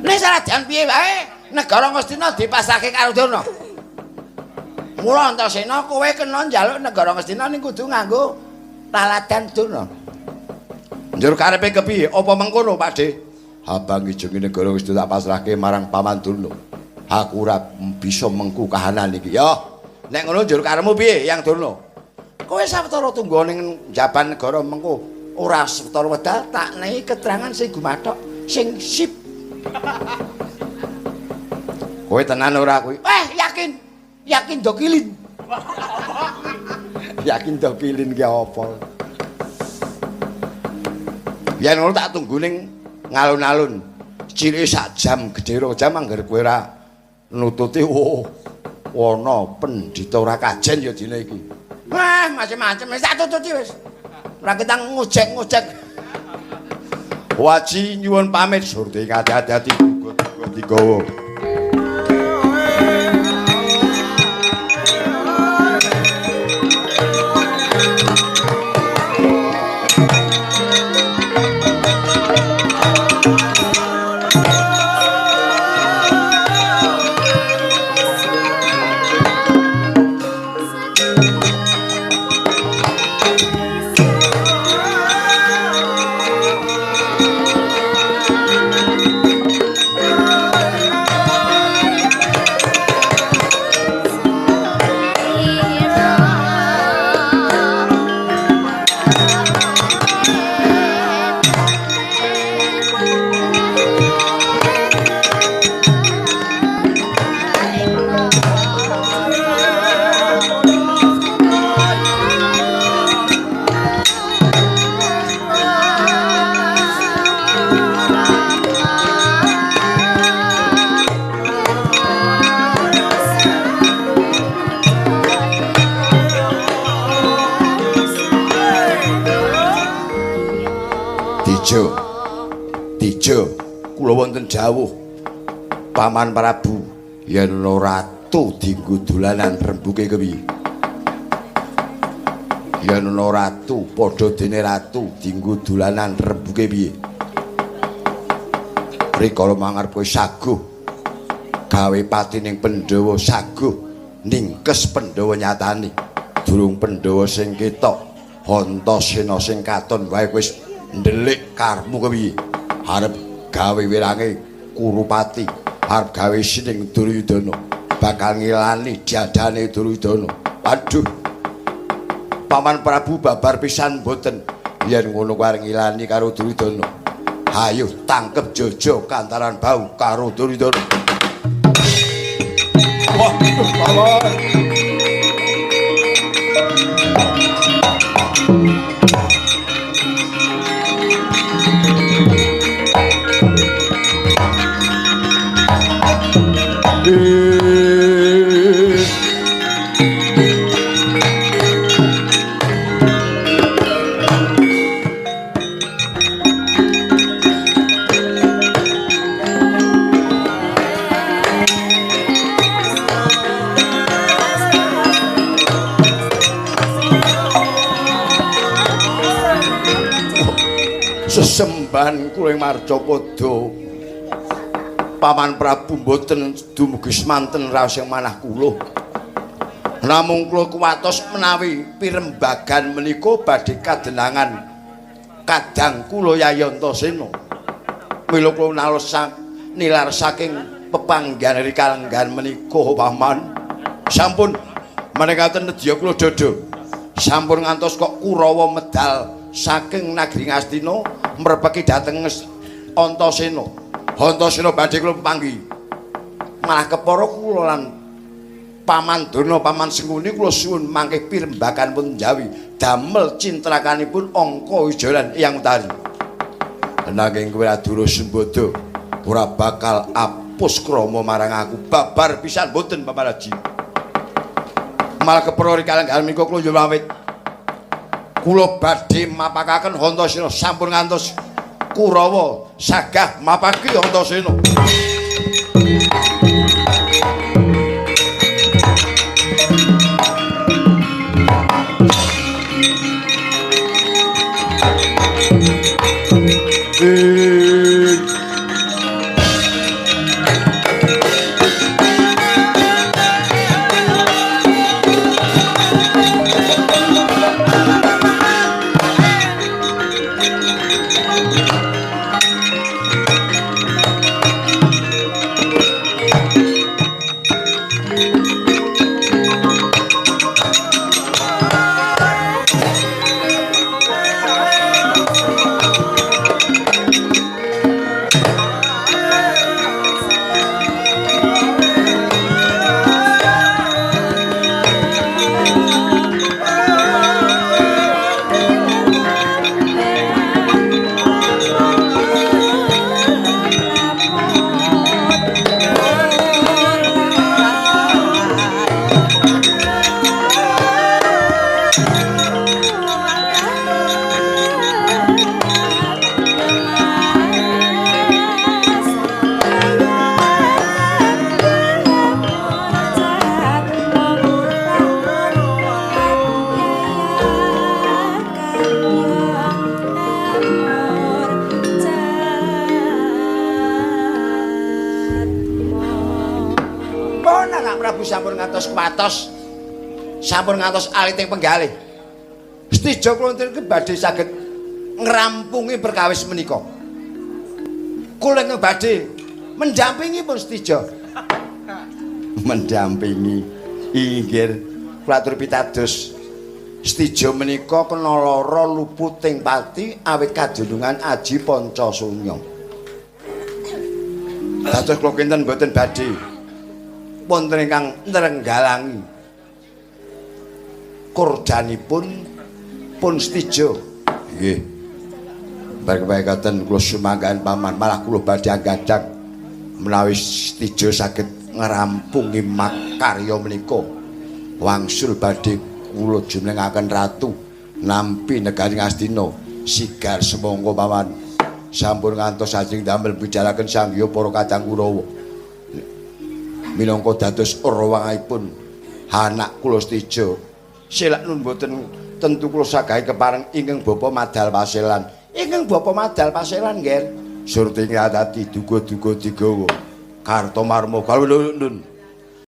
Nek sarajan piye wae negara Ngastina dipasrahke karo Durna. Mula Antasena kowe kena njaluk negara Ngastina ning kudu nganggo laladan Durna. Njur karepe kepiye? Apa mengkono, Pakde? Habang ijengi negara wis tak pasrahke marang Paman Durna. Aku ora bisa mengku kahanan iki. Ya, nek ngono njur karepmu piye, Yang Durna? Kowe sawetara tunggu ning jaban negara mengko ora sawetara wedal tak nehi keterangan sing gumathok sing sip. Kowe tenan ora kuwi? Yakin. Yakin dokilin. Yakin dokilin ki apa? Yen ngono tak tunggu ning ngalun-alun. Cilike sak jam gedhe rong jam angger kowe ora nututi oh ana pendhita ora kajen ya dina iki. Wah, macem-macem wis tak tututi wis. Ora ketang ngojek-ngojek. Waji nyuwun pamit surti ati-ati gugut-gugut digawa. Tijo, kula wonten jawuh Paman Prabu yen ratu dinggo dolanan rembuke kepiye? Yen ana ratu padha dene ratu dinggo dolanan rembuke piye? Rikala mangarep kowe saguh gawe patining Pandhawa saguh ningkes Pandhawa nyatane durung Pandhawa sing ketok Antasena sing katon wae wis ndelik karepmu kepiye? Arep Gawe wirange Kurupati arep gawe sining Duryudana bakal ngilani jadane Duryudana. Aduh. Paman Prabu babar pisan mboten yen ngono kuwi arep ngilani karo Duryudana. Hayo tangkep Jojo kantaran bau karo Duryudana. Wah, paman. Sesembahan kula ing Marcapada. Paman Prabu mboten dumugi semanten raos ing manah kula. Namung kula kuwatos menawi pirembagan menika badhe kadenangan kadang kula Yayi Antasena. Mila kula nilar saking pepanggihan rikalenggan menika Paman. Sampun menekaten nedya kula dodo. Sampun ngantos kok Kurawa medal saking nagri Ngastina mrepeki dhateng Antasena. Antasena badhe kula pepanggi. Malah kepara kula lan Paman Durna, Paman Sengkuni kula suwun mangke pirembakan pun Jawi damel cintrakanipun angka ijolan Eyang Utari. Nanging kowe Adura Sembada ora bakal apus krama marang aku. Babar pisan mboten Paman Haji. Malah kepara rikalenggahan menika kula nyuwun awit. Kula badhe mapakaken Antasena sampun ngantos Kurawa sagah mapaki Antasena. Sampun ngantos aliting penggalih. Setija kula niki badhe saged ngrampungi perkawis menika. Kula ingkang badhe mendampingi pun Setija. Mendampingi inggih kula atur pitados. Setija menika kena lara luputing pati awit kadunungan aji Pancasunya. Dados kula kinten mboten badhe wonten ingkang nrenggalangi kurdanipun pun Setija. Nggih. Bareng-bareng kula sumanggahan paman, malah kula badhe anggadang menawi Setija saged ngrampungi makarya menika. Wangsul badhe kula jumenengaken ratu nampi negari Ngastina sigar semangka paman. Sampun ngantos ajeng damel bidalaken sangya para kadang Kurawa. Minangka dados rawangipun anak kula Setija. Selak nun mboten tentu kula sagahe kepareng ingkang Bapa Madal Paselan. Ingkang Bapa Madal Paselan, Nger. Surti ngatati duga-duga digawa. Kartomarma kalun nun.